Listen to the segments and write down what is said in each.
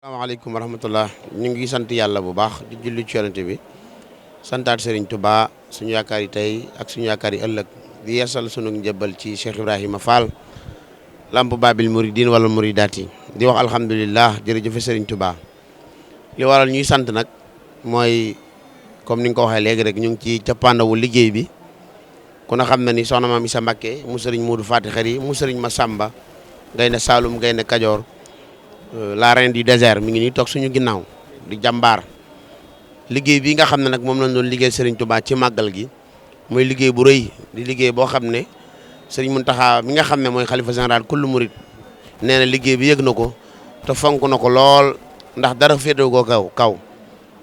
asalaamaaleykum wa rahmatullah ñu ngi sant yàlla bu baax di julli ci yonent bi santaat Serigne Touba suñu yaakaar yi tey ak suñu yaakaar yi ëllëg di yeesal sunu njëbbal ci Cheikh Ibrahima Fall lamp babil muridin wala muridaati di wax alhamdulilah jërëjëf Serigne Touba li waral ñuy sant nag mooy comme ni nga ko waxee léegi rek ñu ngi ci cappaandawu liggéey bi ku na xam na ni soxna Maam Issa Mbacké mu Serigne Modou Fati Xari mu Serigne Massamba Gaynde Saloum Gaynde Kajoor la reine du désert mi ngi nii toog suñu ginnaaw di jàmbaar liggéey bi nga xam ne nag moom lañ doon liggéey Serigne Touba ci màggal gi muy liggéey bu rëy di liggéey boo xam ne Serigne Mountakha mi nga xam ne mooy xalifa général kullu murid nee na liggéey bi yëg na ko te fonk na ko lool ndax dara féetewoo ko kaw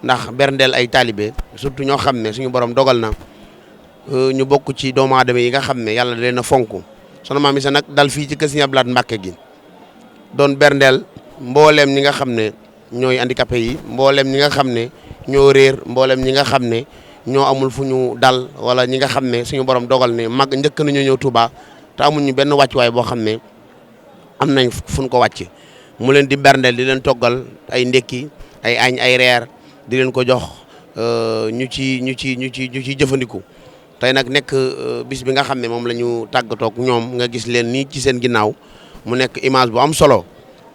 ndax berndeel ay taalibe surtout ñoo xam ne suñu borom dogal na ñu bokk ci doomu aadama yi nga xam ne yàlla da leen a fonk soxna Maam Issa nag dal fii ci kër Serigne Abdou Lahad Mbacké gi doon berndeel mbooleem ñi nga xam ne ñooy handicapé yi mbooleem ñi nga xam ne ñoo réer mbooleem ñi nga xam ne ñoo amul fu ñu dal wala ñi nga xam ne suñu borom dogal ne mag njëkk nañu ñëw Touba te amuñu benn wàccuwaay boo xam ne am nañ fu ñu ko wàcc mu leen di berndeel di leen toggal ay ndekki ay añ ay reer di leen ko jox ñu ci jëfandiku tey nag nekk bis bi nga xam ne moom la ñu tàggatoog ñoom nga gis leen nii ci seen ginnaaw mu nekk image bu am solo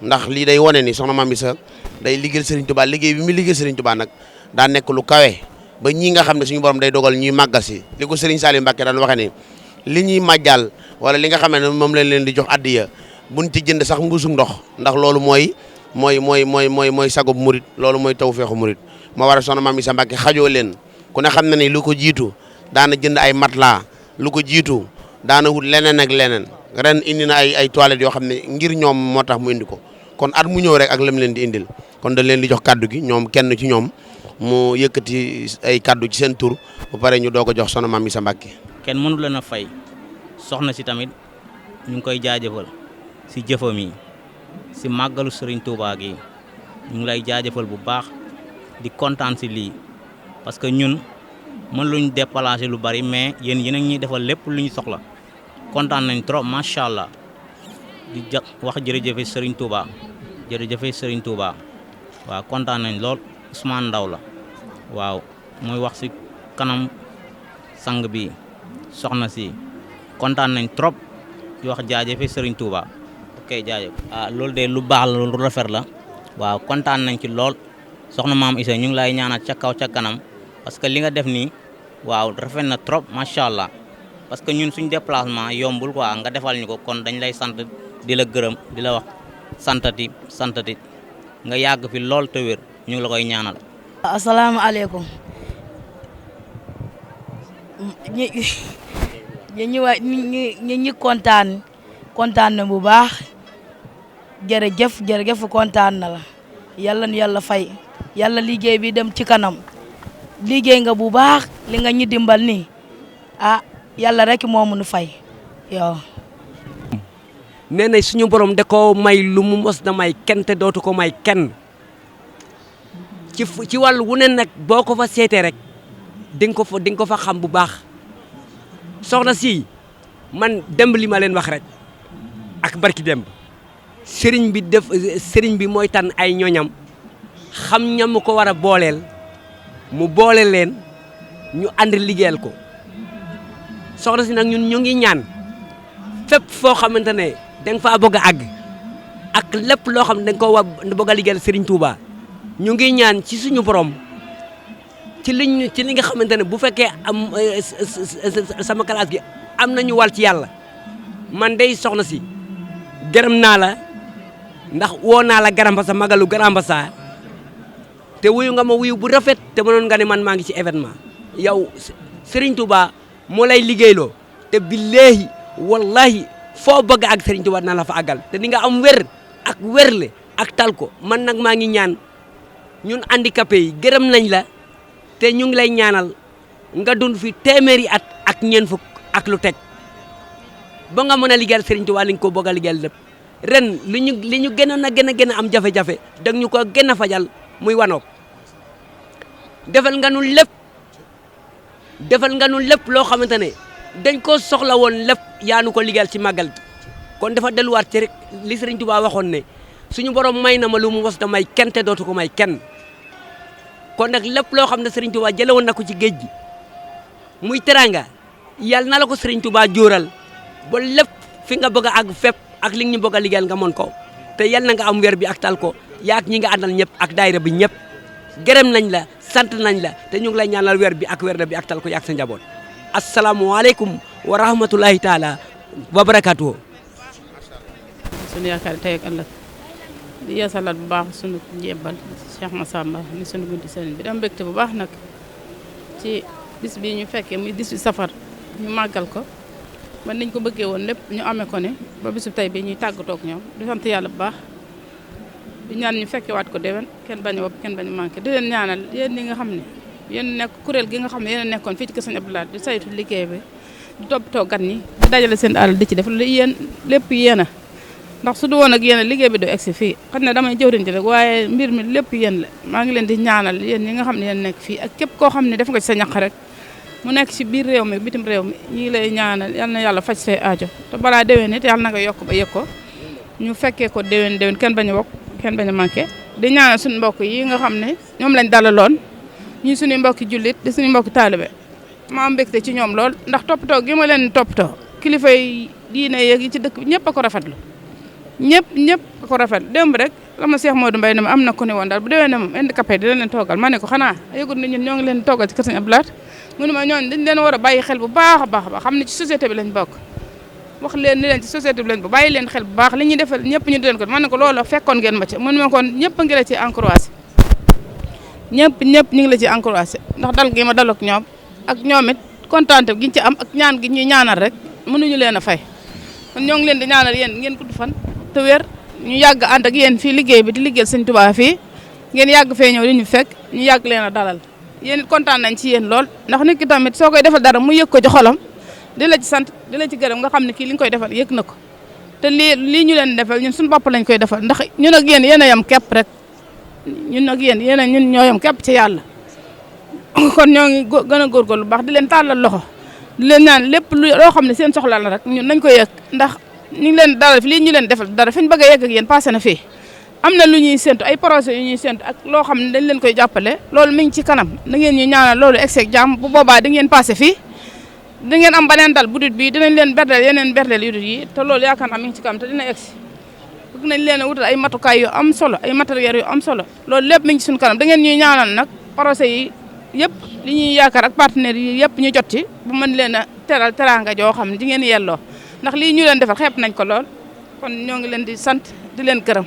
ndax lii day wane ni soxna Maam Issa day liggéeyal Serigne Touba liggéey bi mu liggéey Serigne Touba nag daa nekk lu kawe ba ñii nga xam ne suñu borom day dogal ñuy màggal si li ko Serigne Saliou Mbacké daan waxe ni li ñuy màjjal wala li nga xam ne moom lañ leen di jox addiya buñ ci jënd sax mbuusum ndox ndax loolu mooy sagub murit loolu mooy tawfeexu murit moo war a soxna Maam Issa Mbacké xajoo leen ku ne xam na ni lu ko jiitu daana jënd ay matelas lu ko jiitu daana wut leneen ak leneen ren indi na ay toilettes yoo xam ne ngir ñoom moo tax mu indi ko kon at mu ñëw rek ak lam leen di indil kon dañ leen di jox kaddu gi ñoom kenn ci ñoom mu yëkkati ay kaddu ci seen tur bu pare ñu doog a jox soxna Maam Issa Mbacké. kenn mënu leen a fay soxna si tamit ñu ngi koy jaajëfal si jëfam yi si màggalu Serigne Touba gi ñu ngi lay jaajëfal bu baax di kontaan si lii parce que ñun mën luñ déplacer lu bari mais yéen a ñuy defal lépp lu ñu soxla kontaan nañ trop macha allah di wax jërëjëfe Serigne Touba. jërëjëf Serigne Touba waaw kontaan nañ lool Ousmane Ndaw la waaw muy wax ci kanam sang bi soxna si kontaan nañ trop di wax jaajëfe Serigne Touba ok jaajëf. loolu de lu baax la lu rafet la waaw kontaan nañ ci lool soxna Maam Issa ñu ngi lay ñaanal ca kaw ca kanam parce que li nga def nii waaw rafet na trop macha allah parce que ñun suñ déplacement yombul quoi nga defal ñu ko kon dañ lay sant di la gërëm di la wax. santati nga yàgg fi lool te wér ñu ngi la koy ñaanal. asalaamaaleykum ñi kontaan na bu baax jërëjëf kontaan na la yàlla na yàlla fay yàlla liggéey bi dem ci kanam liggéey nga bu baax li nga ñi dimbal nii yàlla rek moo mun fay yow. nee na suñu borom da ko may lu mu mos na may kenn te dootu ko may kenn ci wàllu wu ne nag boo ko fa seetee rek di nga ko fa xam bu baax soxna si man demb li ma leen wax rek ak barki demb sëriñ bi mooy tànn ay ñoñam xam ñam ko war a booleel mu boole leen ñu ànd liggéeyal ko soxna si nag ñun ñu ngi ñaan fépp foo xamante ne da nga faa bëgg a àgg ak lépp loo xam ne da nga koo bëgg a liggéeyal Serigne Touba ñu ngi ñaan ci suñu borom ci li nga xamante ne bu fekkee am sama classe gi am nañu wàll ci yàlla man day soxna si gërëm naa la ndax woo naa la Garambassa magalu Garambassa te wuyu nga ma wuyu bu rafet te mënoon nga ne man maa ngi ci événement yow Serigne Touba moo lay liggéeyloo te billahi wallahi foo bëgg ak Serigne Touba na la fa àggal te di nga am wér ak wérle ak tal ko man nag maa ngi ñaan ñun handicapé yi gërëm nañ la te ñu ngi lay ñaanal nga dund fi téeméeri at ak ñeent fukk ak lu teg ba nga mën a liggéeyal Serigne Touba li nga ko bëgg a liggéeyal lépp ren li ñu gënoon a gën a am jafe-jafe dag ñu ko gën a fajal muy wanoog defal nga nu lépp loo xamante ne dañ ko soxla woon lépp yaa nu ko liggéeyal ci màggal gi kon dafa delluwaat ci rek li Serigne Touba waxoon ne suñu borom may na ma lu mu mos da may kenn te dootu ko may kenn kon nag lépp loo xam ne Serigne Touba jële woon na ko ci géej gi muy teranga yàlla na la ko Serigne Touba jóoral ba lépp fi nga bëgg a àgg fépp ak li ñu bëgg a liggéeyal nga mën ko te yal na nga am weer bi ak tal ko yaak ñi nga àndal ñëpp ak daayira bi ñëpp gërëm nañ la sant nañ la te ñu ngi lay ñaanal weer bi ak tal ko yaak sa njaboot asalaamualeykum wa rahmatulahi taala wa barakatuhu. sunu yaakaar tey ak ëllëg di yeesalaat bu baax sunu jébbal Cheikh Massamba ni sunu bunti sëriñ bi dama mbégte bu baax nag ci bis bi ñu fekkee muy 18 safar ñu màggal ko ba niñ ko bëggee woon lépp ñu amee ko ne ba bisu tey bi ñuy tàggatoo ak ñoom di sant yàlla bu baax di ñaan ñu fekkewaat ko déwén kenn bañ a wopp kenn bañ a manqué di leen ñaanal yéen ñi nga xam ne yéen nekk kuréel gi nga xam ne yéen nekkoon fii ci kër Sëñ Abdou Lahad di saytu liggéey bi di toppatoo gan ñi di dajale seen alal di ci def yéen lépp yéen a ndax su du woon ak yéen liggéey bi do egsi fii xam ne damay jëwriñ ci rek waaye mbir mi lépp yéen la maa ngi leen di ñaanal yéen ñi nga xam ne yéen nekk fii ak képp koo xam ne def nga ci sa ñaq rek mu nekk ci biir réew mi bitim réew mi ñi ngi lay ñaanal yal na yàlla faj say aajo te balaa déwén nit yàlla na nga yokk ba yëg ko ñu fekkee ko déwén kenn bañ a bokk kenn bañ a manqué di ñaanal suñu mbokk yi nga xam ne ñoom lañ dalaloon ñii suñu mbokki jullit di suñu mbokki taalibe maa mbégte ci ñoom lool ndax toppatoo gi ma leen toppatoo kilifa yi diine yeeg yi ci dëkk bi ñëpp a ko rafetlu ñëpp a ko rafetlu démb rek la ma Cheikh Modou Mbaye ne ma am na ku ne woon daal bu déwee ne moom handicapé dina leen toogal ma ne ko xanaa yëgul ne ñun ñoo ngi leen toogal ci kër Sëñ Abdou Lahad mu ne ma ñooñu dañ leen war a bàyyi xel bu baax a baax xam ne ci société bi lañ bokk wax leen ni leen ci société bi lañ bokk bàyyi leen xel bu baax li ñuy defal ñëpp ñu di leen ko ma ne ko loolu fekkoon ngeen ma ci mu ne ma kon ñëpp a ngi la ci encouragé ñëpp ñu ngi la ci encouragé ndax dal gi ma dal ak ñoom ak ñoom it kontaan gi ñu ci am ak ñaan gi ñuy ñaanal rek mënuñu leen a fay kon ñoo ngi leen di ñaanal yéen ngeen gudd fan te wér ñu yàgg ànd ak yéen fii liggéey bi di liggéeyal Sëñ Tuubaa fii ngeen yàgg fee ñëw li ñu fekk ñu yàgg leen a dalal yéen it kontaan nañ ci yéen lool ndax nit ki tamit soo koy defal dara mu yëg ko ci xolam di la ci sant di la ci gërëm nga xam ne kii li nga koy defal yëg na ko te lii ñu leen defal ñun suñu bopp lañ koy defal ndax ñun ak yéen a yem képp rek ñun ak yéen ñun ñoo yem képp ci yàlla kon ñoo ngi gën a góorgóorlu bu baax di leen tàllal loxo di leen naan lépp loo xam ne seen soxla la rek ñun nañ ko yëg ndax ñu ngi leen dalal fi lii ñu leen defal dara fi ñu bëgg a yegg ak yéen passé na fii am na lu ñuy séntu ay projet yu ñuy séntu ak loo xam ne dañ leen koy jàppale loolu mi ngi ci kanam da ngeen ñu ñaanal loolu egseeg jàmm bu boobaa di ngeen passé fii di ngeen am beneen dal bu dut bi dinañ leen berdeel yeneen berdeel yu dut yi te loolu yaakaar naa mi ngi ci kanam te dina egsi bëgg nañ leen a wutal ay matukaay yu am solo ay matériels yu am solo loolu lépp mi ngi ci suñu kanam da ngeen ñuy ñaanal nag projet yi yëpp li ñuy yaakaar ak partenaires yi yëpp ñu jot ci bu mën leen a teral teraanga joo xam ne di ngeen yelloo ndax lii ñu leen defal xeeb nañ ko lool kon ñoo ngi leen di sant di leen gërëm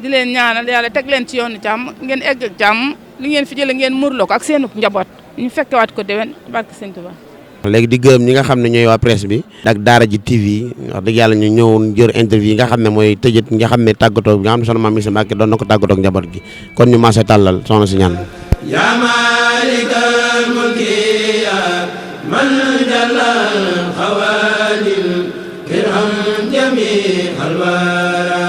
di leen ñaanal yàlla teg leen ci yoonu jàmm ngeen egg ak jàmm li ngeen fi jëlee ngeen muurloo ko ak seenu njaboot ñu fekkewaat ko déwén barke Sëñ Tuubaa. léegi di gërëm ñi nga xam ne ñooy waa presse bi ak Daara ji TV wax dëgg yàlla ñu ñëwoon jër interview yi nga xam ne mooy tëjët nga xam ne tàggatoo bi nga xam ne soxna Mame Issa Mbacké doon na ko tàggatoo ak njaboot gi kon ñu maase tàllal soxna si ñaan ya malikal mulki ya man jalal xawadil irham jami alwara